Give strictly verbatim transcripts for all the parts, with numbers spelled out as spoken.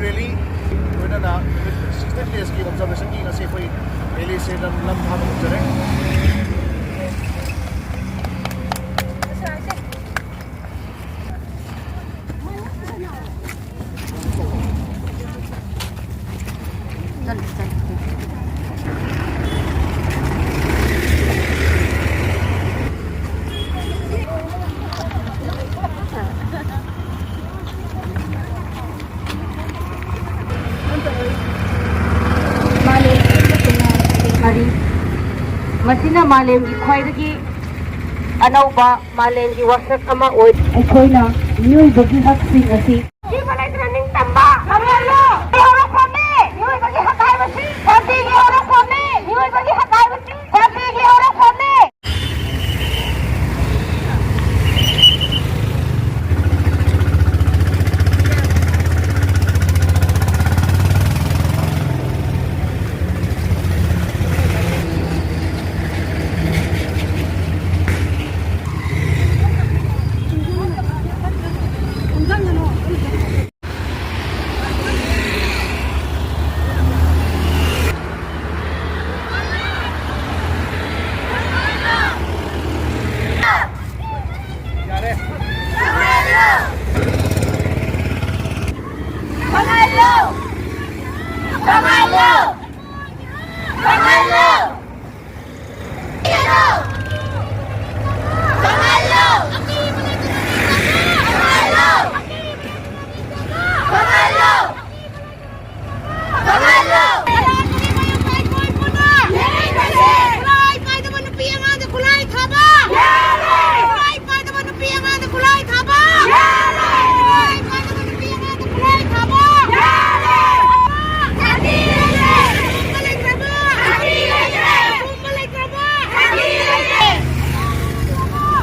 Rally ꯂꯣꯏꯅꯅ ꯅꯨꯃꯤꯠ sixteen ꯗꯦꯖꯀꯤ ꯑꯣꯕꯖꯥꯔꯕꯦꯁꯟꯒꯤ ꯉꯁꯤ ꯑꯩꯈꯣꯏ ꯔꯦꯂꯤꯁꯦ ꯂꯝ ꯂꯝ ꯊꯥꯕ ꯍꯧꯖꯔꯦ꯫ ꯃꯥꯂꯦꯝ ꯃꯔꯤ꯫ ꯃꯁꯤꯅ ꯃꯥꯂꯦꯝꯒꯤ ꯈ꯭ꯋꯥꯏꯗꯒꯤ ꯑꯅꯧꯕ ꯃꯥꯂꯦꯝꯒꯤ ꯋꯥꯁꯛ ꯑꯃ ꯑꯣꯏ꯫ ꯑꯩꯈꯣꯏꯅ ꯃꯤꯑꯣꯏꯕꯒꯤ ꯍꯛꯁꯤꯡ ꯑꯁꯤ ꯊꯤꯕ ꯂꯩꯇꯅ ꯅꯤꯡꯇꯝꯕ ꯉꯝꯍꯜꯂꯨ꯫ ꯍꯧꯔꯛꯐꯝꯅꯤ꯫ ꯃꯤꯑꯣꯏꯕꯒꯤ ꯍꯛ ꯍꯥꯏꯕꯁꯤ ꯁꯥꯟꯇꯤꯒꯤ ꯍꯧꯔꯛꯐꯝꯅꯤ꯫ ꯃꯤꯑꯣꯏꯕꯒꯤ ꯍꯛ ꯍꯥꯏꯕꯁꯤ ꯁꯥꯟꯇꯤꯒꯤ ꯍꯧꯔꯛꯐꯝꯅꯤ꯫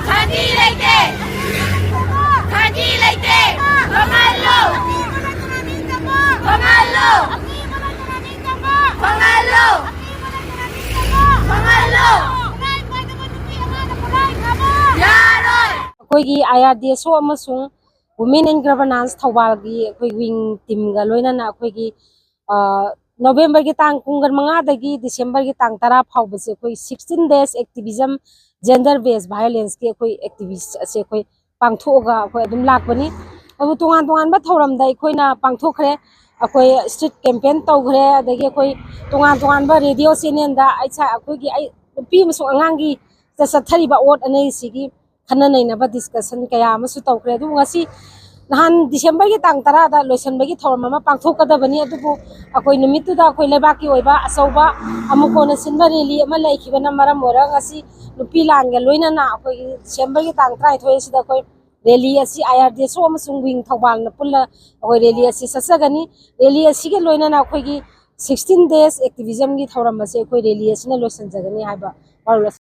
ꯁꯥꯟꯇꯤ ꯂꯩꯇꯦ! ꯁꯥꯟꯇꯤ ꯂꯩꯇꯦ! ꯈꯪꯍꯜꯂꯨ! ꯈꯪꯍꯜꯂꯨ! ꯈꯪꯍꯜꯂꯨ! ꯈꯪꯍꯜꯂꯨ! ꯌꯥꯔꯣꯏ! ꯑꯩꯈꯣꯏꯒꯤ ꯑꯥꯏ ꯑꯥꯔ ꯗꯤ ꯑꯦꯁ ꯑꯣ ꯑꯃꯁꯨꯡ Women and Governance ꯊꯧꯕꯥꯜꯒꯤ ꯑꯩꯈꯣꯏ ꯋꯤꯡ ꯇꯤꯝꯒ ꯂꯣꯏꯅꯅ ꯑꯩꯈꯣꯏꯒꯤ, ꯑ, ꯅꯣꯕꯦꯝꯕꯔꯒꯤ ꯇꯥꯡ ꯀꯨꯟꯃꯉꯥꯗꯒꯤ ꯗꯤꯁꯦꯝꯕꯔꯒꯤ ꯇꯥꯡ ꯇꯔꯥ ꯐꯥꯎꯕꯁꯦ ꯑꯩꯈꯣꯏ sixteen days activism, gender based violence ꯀꯤ ꯑꯩꯈꯣꯏ activist ꯑꯁꯦ ꯑꯩꯈꯣꯏ ꯄꯥꯡꯊꯣꯛꯑꯒ ꯑꯩꯈꯣꯏ ꯑꯗꯨꯝ ꯂꯥꯛꯄꯅꯤ꯫ ꯑꯗꯨ ꯇꯣꯉꯥꯟ ꯇꯣꯉꯥꯟꯕ ꯊꯧꯔꯝꯗ ꯑꯩꯈꯣꯏꯅ ꯄꯥꯡꯊꯣꯛꯈ꯭ꯔꯦ꯫ ꯑꯩꯈꯣꯏ street campaign ꯇꯧꯈ꯭ꯔꯦ, ꯑꯗꯒꯤ ꯑꯩꯈꯣꯏ ꯇꯣꯉꯥꯟ ꯇꯣꯉꯥꯟꯕ radio channel ꯗ ꯑꯩ ꯏꯁꯥ, ꯑꯩꯈꯣꯏꯒꯤ, ꯑꯩ ꯅꯨꯄꯤ ꯑꯃꯁꯨꯡ ꯑꯉꯥꯡꯒꯤ ꯆꯠꯊꯔꯤꯕ ꯑꯣꯠ ꯑꯅꯩꯁꯤꯒꯤ ꯈꯟꯅ ꯅꯩꯅꯕ discussion ꯀꯌꯥ ꯑꯃꯁꯨ ꯇꯧꯈ꯭ꯔꯦ꯫ ꯑꯗꯨꯕꯨ ꯉꯁꯤ ꯅꯍꯥꯟ ꯗꯤꯁꯦꯝꯕꯔꯒꯤ ꯇꯥꯡ ꯇꯔꯥꯗ ꯂꯣꯏꯁꯤꯟꯕꯒꯤ ꯊꯧꯔꯝ ꯑꯃ ꯄꯥꯡꯊꯣꯛꯀꯗꯕꯅꯤ, ꯑꯗꯨꯕꯨ ꯑꯩꯈꯣꯏ ꯅꯨꯃꯤꯠꯇꯨꯗ ꯑꯩꯈꯣꯏ ꯂꯩꯕꯥꯛꯀꯤ ꯑꯣꯏꯕ ꯑꯆꯧꯕ ꯑꯃꯨꯛ ꯀꯣꯟꯅ ꯁꯤꯟꯕ rally ꯑꯃ ꯂꯩꯈꯤꯕꯅ ꯃꯔꯝ ꯑꯣꯏꯔꯒ ꯉꯁꯤ ꯅꯨꯄꯤ ꯂꯥꯟꯒ ꯂꯣꯏꯅꯅ ꯑꯩꯈꯣꯏꯒꯤ ꯗꯤꯁꯦꯝꯕꯔꯒꯤ ꯇꯥꯡ ꯇꯔꯥꯅꯤꯊꯣꯏ ꯑꯁꯤꯗ ꯑꯩꯈꯣꯏ rally ꯑꯁꯤ IRDSO ꯑꯃꯁꯨꯡ ꯋꯤꯡ ꯊꯧꯕꯥꯜꯅ ꯄꯨꯜꯂ ꯑꯩꯈꯣꯏ rally ꯑꯁꯤ ꯆꯠꯆꯒꯅꯤ꯫ Rally ꯑꯁꯤꯒ ꯂꯣꯏꯅꯅ ꯑꯩꯈꯣꯏꯒꯤ sixteen days activism ꯒꯤ ꯊꯧꯔꯝ ꯑꯁꯤ ꯑꯩꯈꯣꯏ rally ꯑꯁꯤꯅ ꯂꯣꯏꯁꯤꯟꯖꯒꯅꯤ ꯍꯥꯏꯕ ꯋꯥꯔꯣꯜ ꯑꯁꯤ